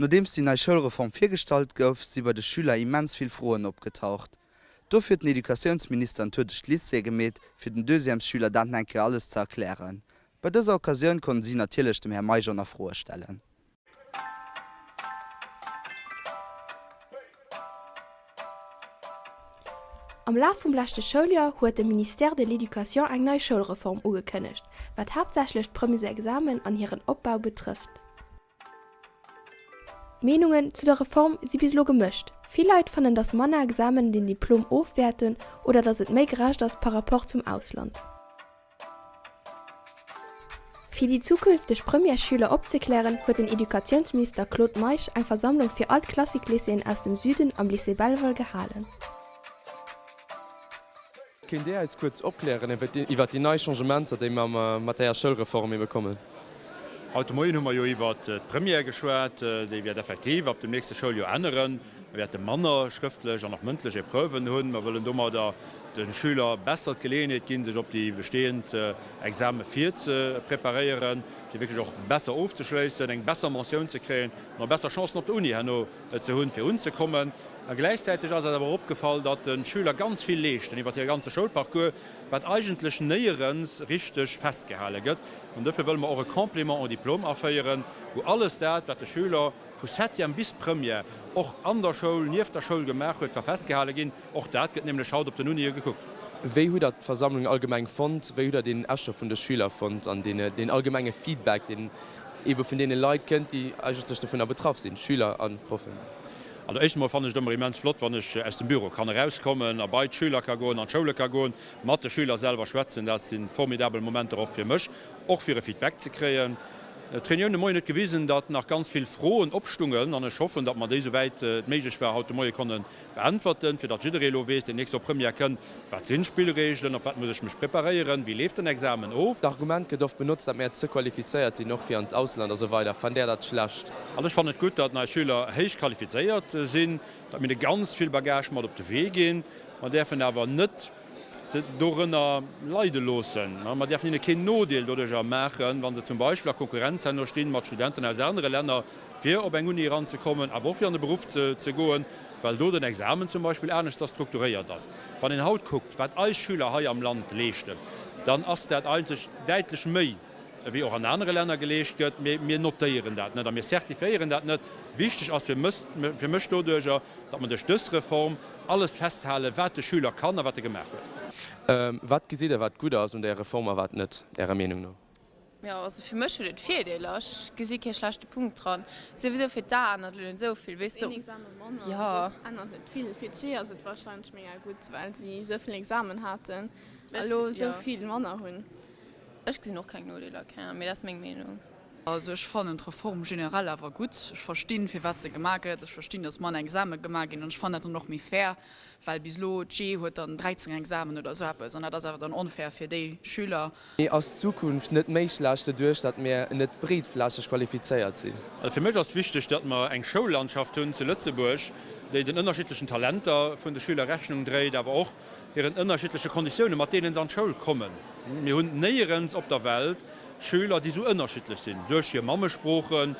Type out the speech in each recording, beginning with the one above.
Nodeems déi nei Schoulreform virgestallt gouf, si bei de Schüler immens vill Froen opgetaucht. Dofir huet den Educatiounsminister en Tour duerch d'Lycéeë gemeet, fir den Deuxièmesschüler dat nach eng Kéier alles ze erklären. Bei dëser Occasioun konnten si natierlech dem Här Meisch och nach Froe stellen. Am Laf vum leschte Schouljoer huet de Ministère de l'Éducation eng nei Schoulreform ugekënnegt, wat haaptsächlech d'Premiers-Examen an hiren Opbau betrëfft. D'Meenungen zu der Reform si bis elo gemëscht. Vill Leit fannen, datt manner Examen den Diplom ofwäerten oder datt et méi gerecht ass par rapport zum Ausland. Fir déi zukünfteg Premièresschüler opzeklären, huet den Educatiounsminister Claude Meisch eng Versammlung fir all d'Klassik-Lycéeën aus dem Süden am Lycée Belval gehalen. Kéint Dir äis kuerz opklären iwwert déi nei Changementer, déi mer mat däer Schoulreform ebe kommen? Haut de Moien hu mer jo iwwert d'Première geschwat. Déi wäert effektiv ab dem nächste Schouljoer änneren. Mer wäerte manner schrëftlech an och mëndlech Epreuven hunn. Mer wëllen domadder de Schüler besser d'Geleeënheet ginn, sech op déi bestehend Exame virzepreparéieren, fir wierklech och besser ofzeschléissen, eng besser Mentioun ze kréien an och besser Chancen op der Uni herno ze hunn, fir unzekommen. A gläichzäiteg ass eis awer och opgefall, datt de Schüler ganz vill leeschten iwwer hire ganze Schoulparcours, wat eigentlech néierens richteg festgehale gëtt. An dofir wëlle mer och e Complément au diplôme aféieren, wou alles dat, wat de Schüler vu Septième bis Première och an der Schoul, nieft der Schoul gemaach huet, ka festgehale ginn. Och dat gëtt nämlech haut op den Unie gekuckt. Wéi hutt Der d'Versammlung allgemeng fonnt? Wéi hutt Der den Echo vun de Schüler fonnt an deen allgemenge Feedback, deen eebe vun deene Leit kënnt, déi eigentlech dovunner betraff sinn, Schüler a Proffen? Also éischt emol fannen ech et ëmmer immens flott, wann ech aus dem Büro kann erauskommen a bei d'Schüler ka goen, an d'Schoule ka goen, mat de Schüler selwer schwätzen. Dat si formidabel Momenter och fir mech, och fir e Feedback ze kréien. D'Reunioun de Moien huet gewisen, datt nach ganz vill Froen opstungen an ech hoffen, datt mer déi, souwäit et méiglech war, haut de Moie konne beäntwerten, fir datt jidderee elo weess, deen nächst op Première kënnt, Wat sinn d'Spillreegelen, op wat muss ech mech preparéieren, wéi leeft den Examen of? D'Argument gëtt oft benotzt, datt mär ze qualifizéiert sinn, och fir an d'Ausland a sou weider. Fannt Där dat schlecht? Also ech fannen et gutt, datt eis Schüler héich qualifizéiert sinn, datt mir hinne ganz vill Bagage mat op de Wee ginn. Mer däerfen awer net se dorënner leide loossen. Mer däerfen hinne keen Nodeel doduercher maachen, wa se zum Beispill a Konkurrenz herno stinn mat Studenten aus anere Länner, fir op eng Uni eranzekommen, awer och fir an de Beruff ze goen, well do den Examen zum Beispill aneschters strukturéiert ass. Wann een haut kuckt, wat eis Schüler hei am Land leeschten, dann ass dat eigentlech däitlech méi, wéi och an anere Länner geleescht gëtt. Mee mir notéieren dat net a mir certifiéieren dat net. Wichteg ass fir mech doduerjer, datt mer duerch dës Reform alles festhalen, wat de Schüler kann a wat e gemaach huet. Wat gesitt Der, wat gutt ass un där Reform a wat net, Ärer Meenung no? Jo, also fir mech huet et Virdeeler. Ech gesi kee schlechte Punkt dran. Souwisou fir d'A ännert elo net esou vill, weess de. Een Examen manner an soss ännert net vill. Fir d'G ass et warscheinlech mega gutt, well si esou vill Examen haten a lo esou vill manner hunn. Ech gesinn och keng Nodeeler, keng Ahnung, mee dat ass meng Meenung. Also ech fannen d'Reform generell awer gutt. Ech verstinn, firwat se gemaach gëtt. Ech verstinn, datt manner Exame gemaach ginn an ech fannen dat dann och méi fair, well bis elo d'G huet dann 13 Examen oder esou eppes an dat ass awer dann onfair fir déi Schüler. Mee ass d'Zukunft net méi schlecht doduerch, datt mir net breetflächeg qualifizéiert sinn? Also fir mech ass wichteg, datt mer eng Schoullandschaft hunn zu Lëtzebuerg, déi den ënnerschiddlechen Talenter vun de Schüler Rechnung dréit, awer och hiren ënnerschiddleche Konditiounen, mat deenen se an d'Schoul kommen. Mir hunn néierens op der Welt Schüler, déi esou ënnerschiddlech sinn, duerch hir Mammesproochen,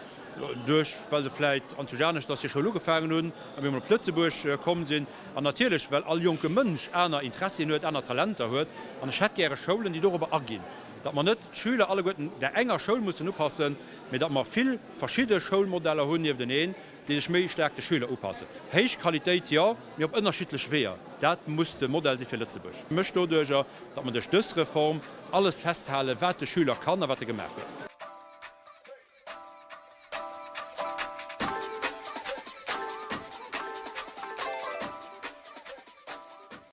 duerch well se vläit anzwousch aneschters hir Schoul ugefaangen hunn a mir emol op Lëtzebuerg komm sinn, an natierlech well all jonke Mënsch aner Interessien huet, aner Talenter huet. An ech hätt gäre Schoulen, déi dorobber aginn, datt mer net d'Schüler alleguerten där enger Schoul mussen upassen, mee datt mer vill verschidde Schoulmodeller hunn niefteneen, déi sech méi staark de Schüler upassen. Héich Qualitéit, jo, mee op ënnerschiddlech Weeër. Dat muss de Modell si fir Lëtzebuerg. Mech doduerjer, datt mer duerch dës Reform alles festhalen, wat de Schüler kann a wat e gemaach huet.